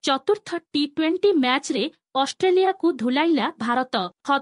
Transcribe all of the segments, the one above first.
ଚତୁର୍ଥ ଟି-20 ମ୍ୟାଚ୍ରେ ଅଷ୍ଟ୍ରେଲିଆକୁ ଧୁଲାଇଲା ଭାରତ।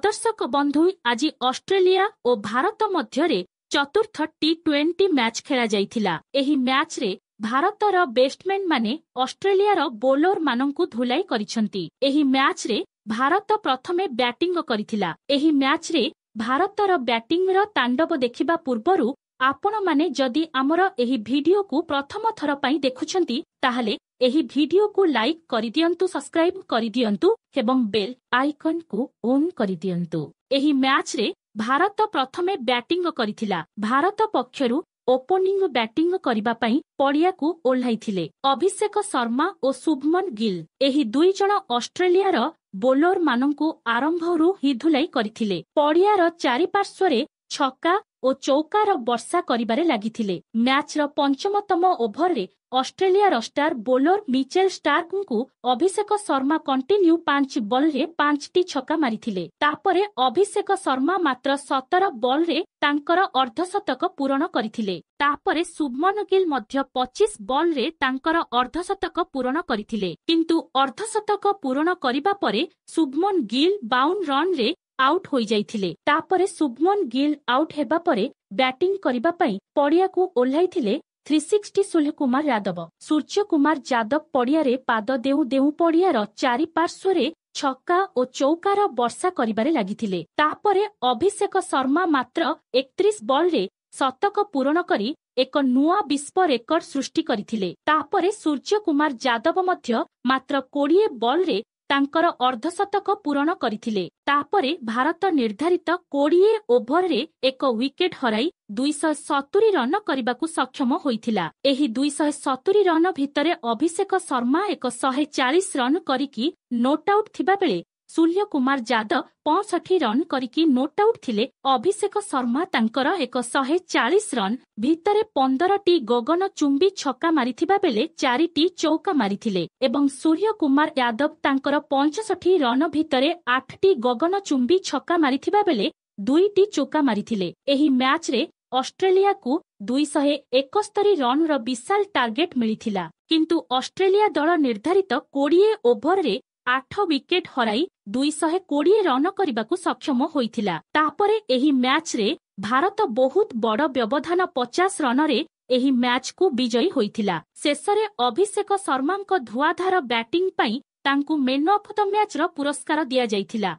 ଦର୍ଶକ ବନ୍ଧୁ, ଆଜି ଅଷ୍ଟ୍ରେଲିଆ ଓ ଭାରତ ମଧ୍ୟରେ ଚତୁର୍ଥ ଟି-20 ମ୍ୟାଚ୍ ଖେଳାଯାଇଥିଲା। ଏହି ମ୍ୟାଚ୍ରେ ଭାରତର ବ୍ୟାଟ୍ସମ୍ୟାନମାନେ ଅଷ୍ଟ୍ରେଲିଆର ବୋଲରମାନଙ୍କୁ ଧୁଲାଇ କରିଛନ୍ତି। ଏହି ମ୍ୟାଚ୍ରେ ଭାରତ ପ୍ରଥମେ ବ୍ୟାଟିଂ କରିଥିଲା। ଏହି ମ୍ୟାଚ୍ରେ ଭାରତର ବ୍ୟାଟିଂର ତାଣ୍ଡବ ଦେଖିବା ପୂର୍ବରୁ ଆପଣମାନେ ଯଦି ଆମର ଏହି ଭିଡିଓକୁ ପ୍ରଥମ ଥର ପାଇଁ ଦେଖୁଛନ୍ତି, ତାହେଲେ ଏହି ଭିଡିଓକୁ ଲାଇକ୍ କରିଦିଅନ୍ତୁ, ସବସ୍କ୍ରାଇବ୍ କରିଦିଅନ୍ତୁ ଏବଂ ବେଲ୍ ଆଇକନ୍କୁ ଅନ୍ କରିଦିଅନ୍ତୁ। ଏହି ମ୍ୟାଚ୍ରେ ଭାରତ ପ୍ରଥମେ ବ୍ୟାଟିଂ କରିଥିଲା। ଭାରତ ପକ୍ଷରୁ ଓପନିଂ ବ୍ୟାଟିଂ କରିବା ପାଇଁ ପଡ଼ିଆକୁ ଓହ୍ଲାଇଥିଲେ ଅଭିଷେକ ଶର୍ମା ଓ ଶୁଭମନ ଗିଲ୍। ଏହି ଦୁଇ ଜଣ ଅଷ୍ଟ୍ରେଲିଆର ବୋଲରମାନଙ୍କୁ ଆରମ୍ଭରୁ ହିଁ ଧୁଲାଇ କରିଥିଲେ। ପଡ଼ିଆର ଚାରିପାର୍ଶ୍ୱରେ ଛକା ଓ ଚୌକାର ବର୍ଷା କରିବାରେ ଲାଗିଥିଲେ। ମ୍ୟାଚ୍ର ପଞ୍ଚମତମ ଓଭରରେ ଅଷ୍ଟ୍ରେଲିଆର ଷ୍ଟାର ବୋଲର ମିଚେଲ ଷ୍ଟାର୍କଙ୍କୁ ଅଭିଷେକ ଶର୍ମା କଣ୍ଟିନ୍ୟୁ 5 ବଲ୍ରେ 5ଟି ଛକା ମାରିଥିଲେ। ତାପରେ ଅଭିଷେକ ଶର୍ମା ମାତ୍ର 17 ବଲ୍ରେ ତାଙ୍କର ଅର୍ଦ୍ଧଶତକ ପୂରଣ କରିଥିଲେ। ତାପରେ ଶୁଭମନ ଗିଲ୍ ମଧ୍ୟ 25 ବଲ୍ରେ ତାଙ୍କର ଅର୍ଦ୍ଧଶତକ ପୂରଣ କରିଥିଲେ। କିନ୍ତୁ ଅର୍ଦ୍ଧଶତକ ପୂରଣ କରିବା ପରେ ଶୁଭମନ ଗିଲ୍ 52 ରନ୍ରେ ଆଉଟ୍ ହୋଇଯାଇଥିଲେ। ତାପରେ ଶୁଭମନ ଗିଲ୍ ଆଉଟ୍ ହେବା ପରେ ବ୍ୟାଟିଂ କରିବା ପାଇଁ ପଡ଼ିଆକୁ ଓହ୍ଲାଇଥିଲେ 360 ସୂର୍ଯ୍ୟକୁମାର ଯାଦବ। ସୂର୍ଯ୍ୟକୁମାର ଯାଦବ ପଡ଼ିଆରେ ପାଦ ଦେଉଁ ଦେଉଁ ପଡ଼ିଆର ଚାରିପାର୍ଶ୍ୱରେ ଛକା ଓ ଚୌକାର ବର୍ଷା କରିବାରେ ଲାଗିଥିଲେ। ତାପରେ ଅଭିଷେକ ଶର୍ମା ମାତ୍ର 31 ବଲ୍ରେ ଶତକ ପୂରଣ କରି ଏକ ନୂଆ ବିଶ୍ୱ ରେକର୍ଡ ସୃଷ୍ଟି କରିଥିଲେ। ତାପରେ ସୂର୍ଯ୍ୟକୁମାର ଯାଦବ ମଧ୍ୟ ମାତ୍ର 20 ବଲ୍ରେ ତାଙ୍କର ଅର୍ଦ୍ଧଶତକ ପୂରଣ କରିଥିଲେ। ତାପରେ ଭାରତ ନିର୍ଦ୍ଧାରିତ 20 ଓଭରରେ ଏକ ୱିକେଟ୍ ହରାଇ 270 ରନ କରିବାକୁ ସକ୍ଷମ ହୋଇଥିଲା। ଏହି 270 ରନ ଭିତରେ ଅଭିଷେକ ଶର୍ମା ଏକ 140 ରନ କରିକି not out ଥିବାବେଳେ ସୂର୍ଯ୍ୟକୁମାର ଯାଦବ 65 ରନ୍ କରିକି not out ଥିଲେ। ଅଭିଷେକ ଶର୍ମା ତାଙ୍କର ଏକ 140 ରନ୍ ଭିତରେ 15ଟି ଗଗନଚୁମ୍ବୀ ଛକା ମାରିଥିବା ବେଳେ 4ଟି ଚୌକା ମାରିଥିଲେ ଏବଂ ସୂର୍ଯ୍ୟକୁମାର ଯାଦବ ତାଙ୍କର 65 ରନ୍ ଭିତରେ 8ଟି ଗଗନଚୁମ୍ବୀ ଛକା ମାରିଥିବା ବେଳେ 2ଟି ଚୌକା ମାରିଥିଲେ। ଏହି ମ୍ୟାଚ୍ରେ ଅଷ୍ଟ୍ରେଲିଆକୁ 271 ରନ୍ର ବିଶାଳ ଟାର୍ଗେଟ ମିଳିଥିଲା। କିନ୍ତୁ ଅଷ୍ଟ୍ରେଲିଆ ଦଳ ନିର୍ଦ୍ଧାରିତ 20 ଓଭରରେ 8 ୱିକେଟ୍ ହରାଇ 220 ରନ କରିବାକୁ ସକ୍ଷମ ହୋଇଥିଲା। ତାପରେ ଏହି ମ୍ୟାଚ୍ରେ ଭାରତ ବହୁତ ବଡ଼ ବ୍ୟବଧାନ 50 ରନରେ ଏହି ମ୍ୟାଚ୍କୁ ବିଜୟୀ ହୋଇଥିଲା। ଶେଷରେ ଅଭିଷେକ ଶର୍ମାଙ୍କ ଧୁଆଧାର ବ୍ୟାଟିଂ ପାଇଁ ତାଙ୍କୁ ମେନ୍ ଅଫ୍ the ମ୍ୟାଚ୍ର ପୁରସ୍କାର ଦିଆଯାଇଥିଲା।